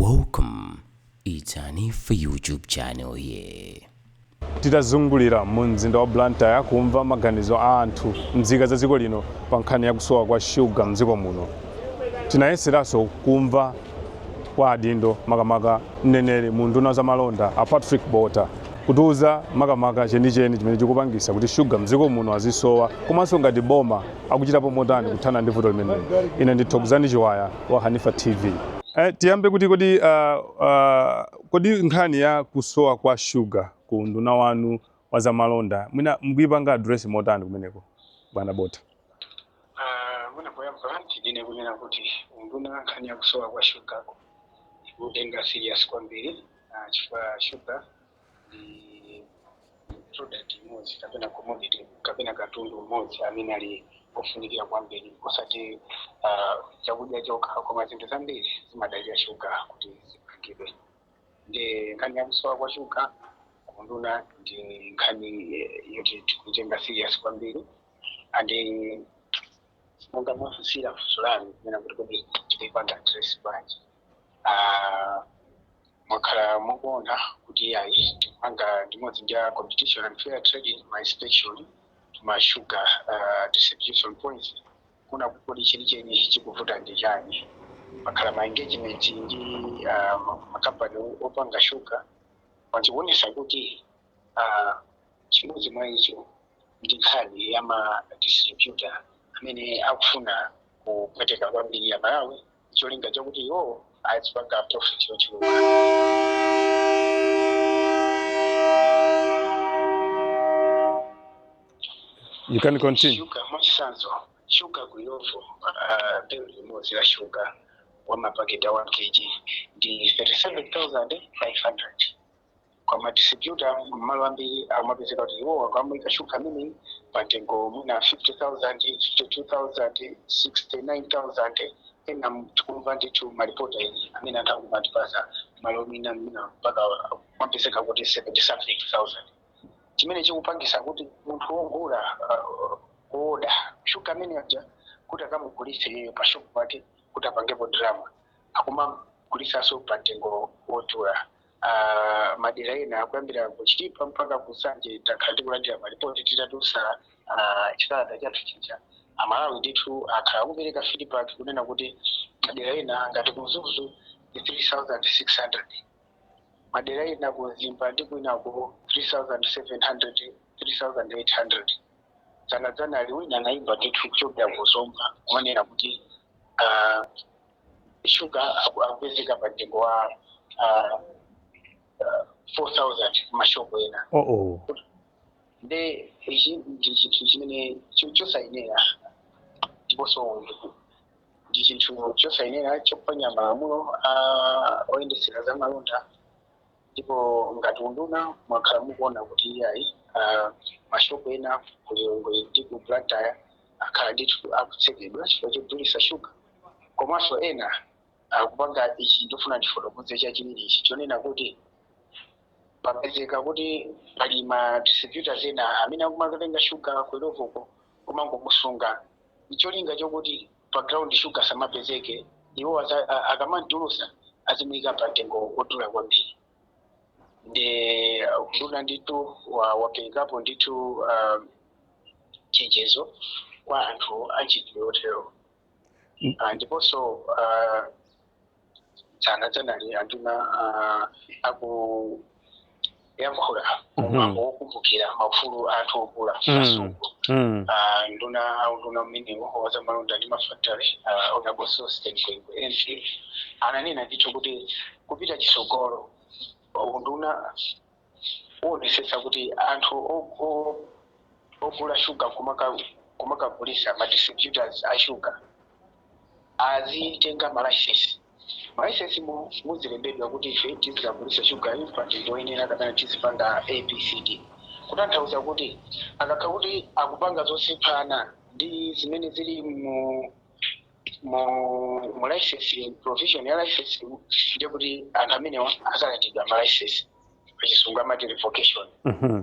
Welcome. It's Hanifa YouTube channel here. Titazungulira mu mzinda wa Blantyre kumva maganizo a anthu mzika za dziko lino pa nkhani ya kusowa kwa shuga mdziko muno, tinayeseranso kumva kwa adindo, makamaka mneneri mu unduna za malonda a Patrick Bota, kutiuza makamaka chenicheni chimene chikupangisa kuti shuga mdziko muno azisowa, komanso ngati boma akuchitapo motani kuthana ndi vuto limeneli. Ine ndi Thokozani Chiwaya wa Hanifa TV. Tiyambe kuti kodi nkhani ya kusowa kwa shuga ku unduna wanu wa zamalonda mwina mukuyipanga address motani kumeneko, bwana Bota? Mwina poyamba tinene kunena kuti unduna nkhani ya kusowa kwa shuga ikutenga serious kwambiri, chifukwa shuga ndi product imodzi kapena commodity kapena katundu umodzi amene ali ofunikira kwambiri, osati chakudya chokha koma zinthu zambiri zimadalira shuga kuti zipangidwe. Ndi nkhani ya kusowa kwa shuga kunduna ndi nkhani yoti tikuitenga serious kwambiri. And monga mwafunsira funso lanu kunena kuti kodi tikuipanga address bwanji, mwakhala mukuona kuti ayi, tikupanga ndimodzi ndi a Competition and Fair Trading ma inspection ma sugar distribution points kuna kodi chenicheni chikuvuta ndi chani. Pakhala ma engagement ndi makampani opanga sugar, wachikuonesa kuti chimodzi mwa icho ndi nkhani ya ma distributor amene akufuna kupweteka kwambiri ya Malawi, cholinga chakuti iwo azipanga profit yochuluka. You can continue. Shuga, mwachitsanzo, shuga ku Illovo, belo limodzi la shuga wa mapaketi a 1 kg ndi 37,500. Kwa madistributor malo ambiri amapezeka kuti iwo akamuyika shuga ameneyi pa mtengo mwina 50,000, 52,000, 69,000. Ena tikumva ndithu malipota amene anthu akumatipasa, malo mwina mpaka mwapezeka kuti 70 something thousand, chimene chikupangisa kuti munthu wogula, woda shuga amene aja kuti akamugulitse iyeyo pa shop pake kuti apangepo ndalama, akumagulisanso pa mtengo wodula. Madera ena kuyambira ku Chitipa mpaka ku Nsanje takhala tikulandira malipoti titatulutsa chikalata chathu chija. Amalawi ndithu akhala akupereka feedback kunena kuti madera ena ngati ku Mzuzu ndi 3600, madera ena ku Mzimba ndi kwinako 3700, 3800. Dzanadzana ali wina anayimba ndithu kuchokera ku Zomba kumanena kuti shuga akupezeka pa mtengo wa 4000 mashopo ena. Oh. Nde ichi ndi chinthu chimene chosayenera, ndiponso ndi chinthu chosayenera chophwanya malamulo oyendetsera za malonda. Ndipo ngati unduna mwakhala mukuona kuti iyayi, mashopo ena ku Lilongwe ndi ku Blantyre akhala ndithu akutsekedwa chifukwa chodulisa shuga. Komanso ena akupanga ichi, ndofuna ndifotokoze chachiwiri ichi chonena kuti papezeka kuti pali ma distributors ena amene akumakatenga shuga ku Illovoko kumangomusunga cholinga chokuti pa ground shuga samapezeke, iwo akamantulusa azimuyika pa mtengo wodula kwambiri. Ndi unduna ndithu waperekapo ndithu chenjezo kwa anthu achidwi otero. Ndiponso dzanadzanali anduna akuyankhula kumwambo wokumbukira maufulu a anthu ogula masuku. Nduna, unduna umenewo wazamalonda ndi mafactory, Honorable Sosten Gwengwe MP, ananena ndithu kuti kupita chisogolo unduna uonesetsa kuti anthu ogula shuga kumakagulisa, ma distributors a shuga, azitenga ma license. Ma license muzilembedwa kuti ife tizikagulisa shuga iyi pa mtengo woyenera kapena tizipanga ABCD, kutanthauza kuti akakhala kuti akupanga zosemphana ndi zimene zili mu license, provision ya license, ndiye kuti anthu amenewa azalandidwa ma license, pachizungu amati revocation.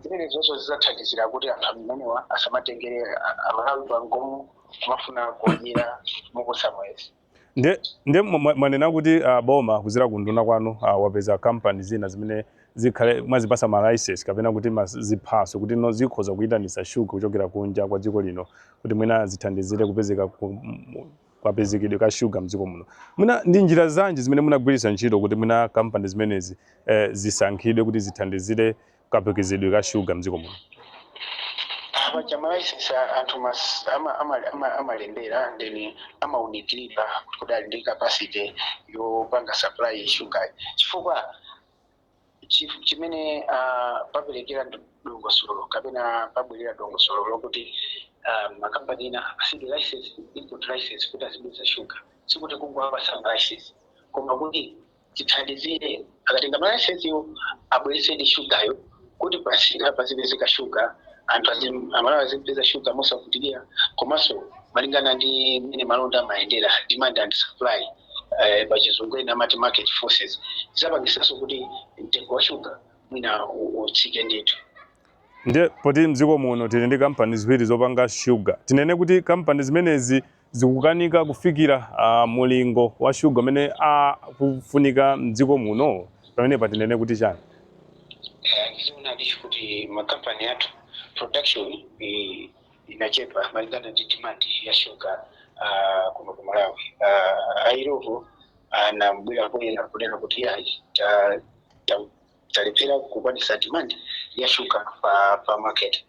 Zimene zonso zidzathandizira kuti anthu amenewa asamatengere Amalawi pangomo kumafuna kudyera mukusa mwezi. Nde mwanena kuti boma kuzira kunduna kwanu wapeza kampani zina zimene zikhale mwazipasa ma license kapena kuti ziphaso kuti no zikhoza kuyitanisa shuga kuchokera kunja kwa dziko lino, kuti mwina zithandizire kupezeka kapezekedwe ka shuga mdziko muno. Mwina ndi njira zanji zimene munagwiritsa ntchito kuti mwina kampani zimenezi zisankhidwe kuti zithandizire kapezekedwe ka shuga mdziko muno? Paja ma license anthu amalembera, then amawunikiridwa kuti ali ndi capacity yopanga supply sugar, chifukwa chimene paperekera dongosolo kapena pabwerera dongosolo lokuti makampani ena asidwe license, import license, kuti azibweretsa sugar, sikuti kungowapasa ma license, koma kuti tithandizire akatenga ma license iwo abweretsedi shugayo kuti pasika pazipezeka shuga, anthu Amalawi azipeza shuga mosavutikira. Komanso malingana ndi mmene malonda amayendera, demand and supply, pachizungu ena amati market forces, zizapangisanso kuti mtengo wa shuga mwina utsike ndithu. Ndiye poti mdziko muno tili ndi kampani ziwiri zopanga shuga, tinene kuti kampani zimenezi zikukanika kufikira mulingo wa shuga umene akufunika mdziko muno? Pamenepa tinene kuti chani? Ndizoonadi kuti makampani athu production inachepa malingana ndi demand ya shuga kuno ku Malawi. A Illovo anabwera poyera kunena kuti ayi, talephera kukwanisa demand ya shuga pa market.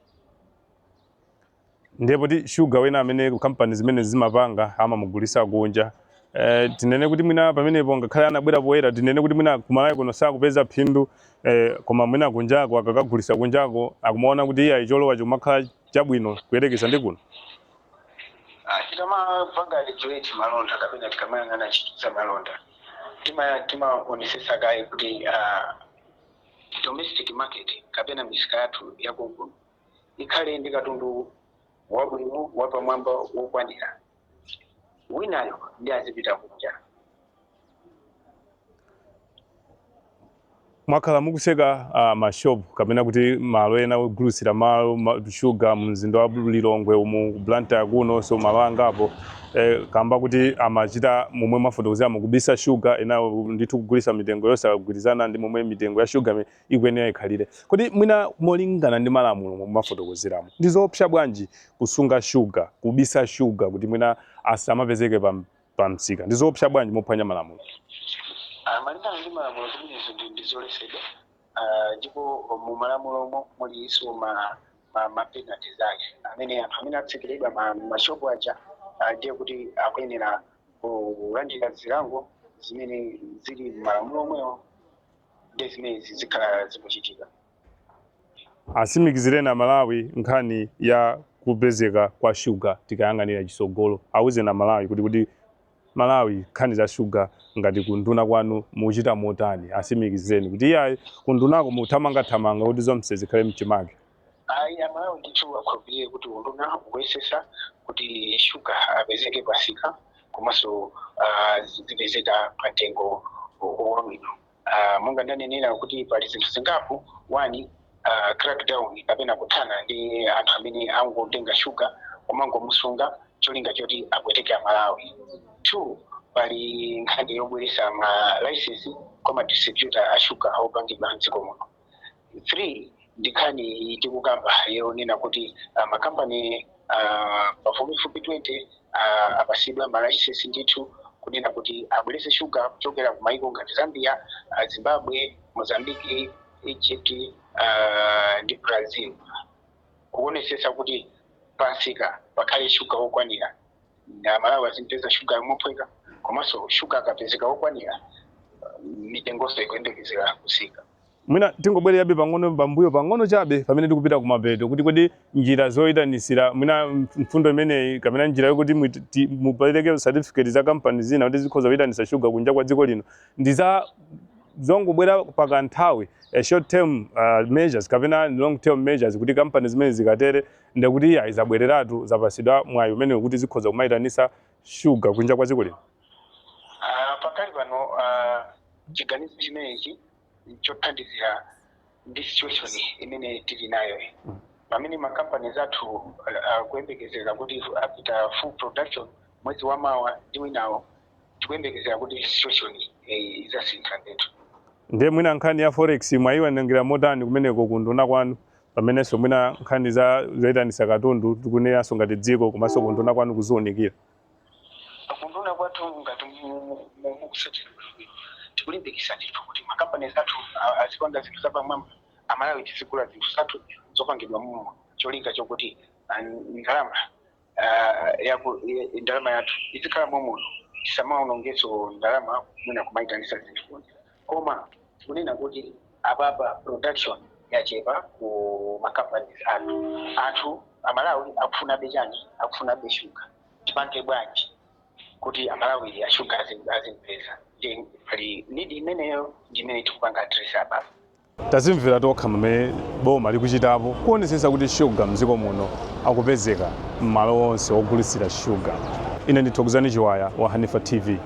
Ndiye poti shuga wena amene kampani zimene zimapanga amamugulisa kunja, tinene kuti mwina pamenepo ngakhale anabwera poyera, tinene kuti mwina kumalawi kuno sakupeza phindu, koma mwina kunjako akakagulisa kunjako akumaona kuti iye cholowa chikumakhala chabwino kuyerekeza ndi kuno? Tikamapanga regulate malonda kapena tikamayang'ana ntchito za malonda, timaonesesa kaye kuti domestic market kapena misika yathu yakunkuno ikhale ndi katundu wabwino, wapamwamba, wokwanira, winayo ndi azipita kunja. Mwakhala mukuseka mashopu kapena kuti malo ena ogulisira malo shuga mu mzinda wa Lilongwe umu, ku Blantyre kuno, so malo angapo, kamba kuti amachita momwe mwafotokozera, mukubisa shuga ena ndithu kugulisa mitengo yosagwirizana ndi momwe mitengo ya shuga ikuyenera ikhalire. Kodi mwina molingana ndi malamulo momwe mwafotokozeramo, ndi zoopsa bwanji kusunga shuga, kubisa shuga kuti mwina asamapezeke pa msika? Ndi zoopsa bwanji mophwanya malamulo? Malingana ndi malamulo, zimenezo ndi zoletsedwa, ndipo mu malamulomo mulinso ma penalties ake amene anthu amene atsekeredwa mashopu aja, ndiye kuti akuyenera kulandira zilango zimene zili m'malamulo omwewo, ndi zimenezi zikhala zikuchitika. Asimikizireni Amalawi nkhani ya kupezeka kwa shuga tikayang'anira chisogolo. Awuzeni Amalawi kuti Malawi nkhani za shuga ngati kunduna kwanu muchita motani. Asimikizireni kuti iyayi, kundunako muthamangathamanga kuti zonse zikhale mchimake. Ayi, Amalawi ndithu akhulupirire kuti unduna ukuyesesa kuti shuga apezeke pasika, komanso zipezeka pa mtengo wabwino. Monga ndanenera kuti pali zinthu zingapo: one, crackdown kapena kuthana ndi anthu amene angotenga shuga kumangomusunga cholinga choti apweteke Amalawi; two, pali nkhani yobweresa ma license kwa ma distributor a shuga opangidwa mdziko muno; three, ndi nkhani tikukamba yonena kuti makampani pafupifupi 20 apasidwa ma license ndithu kunena kuti abwerese shuga kuchokera ku maiko ngati Zambia, Zimbabwe, Mozambique, Egypt ndi Brazil, kuonesesa kuti pansika pakhale shuga wokwanira na Malawi azimpeza shuga mophweka. Komanso shuga akapezeka wokwanira, mitengonso ikuyembekezera kusika. Mwina tingobwererabe pang'ono pambuyo, pang'ono chabe, pamene tikupita kumapeto, kuti kodi njira zoyitanisira mwina mfundo imeneyi kapena njira yokuti mupereke certificate za kampani zina kuti zikhoza kuyitanisa shuga kunja kwa dziko lino ndi za zongobwera pakanthawi, short term measures kapena long term measures, kuti kampani zimene zikatere ndekuti iya izabwereratu zapasidwa mwayi umene kuti zikhoza kumayitanisa shuga kunja kwa dziko lino? Pakali pano chiganizo chimenechi chothandizira ndi situation imene tili nayo, pamene makampani athu kuyembekezera kuti apita full production mwezi wa mawa ndi winawo. Tikuyembekezera kuti situation izasintha ndithu. Ndiye mwina nkhani ya forex mwayiwerengera motani kumeneko kunduna kwanu, pamenenso mwina nkhani za zoyitanisa katundu tikuneranso ngati dziko komanso kunduna kwanu kuziwunikira? Kunduna kwathu, ngati mukusatira, tikulimbikisa ndithu kuti makampani athu azipanga zinthu zapamwamba, Amalawi tizigula zinthu zathu zopangidwa mumo, cholinga chokuti ndalama ndalama yathu izikhala momuno, tisamaonongeso ndalama mwina kumayitanisa zinthu kunja. Koma tikunena kuti apapa production yachepa ku makampanies athu. Anthu Amalawi akufunabe chani? Akufunabe shuga. Tipange bwanji kuti Amalawi ashuga azimpeza? Ndi pali need imeneyo, ndi imene tikupanga address apapa. Tazimvera tokha mmene boma likuchitapo kuonetsetsa kuti shuga mdziko muno akupezeka m'malo onse ogulitsira shuga. Ine ndi Thokozani Chiwaya wa Hanifa TV.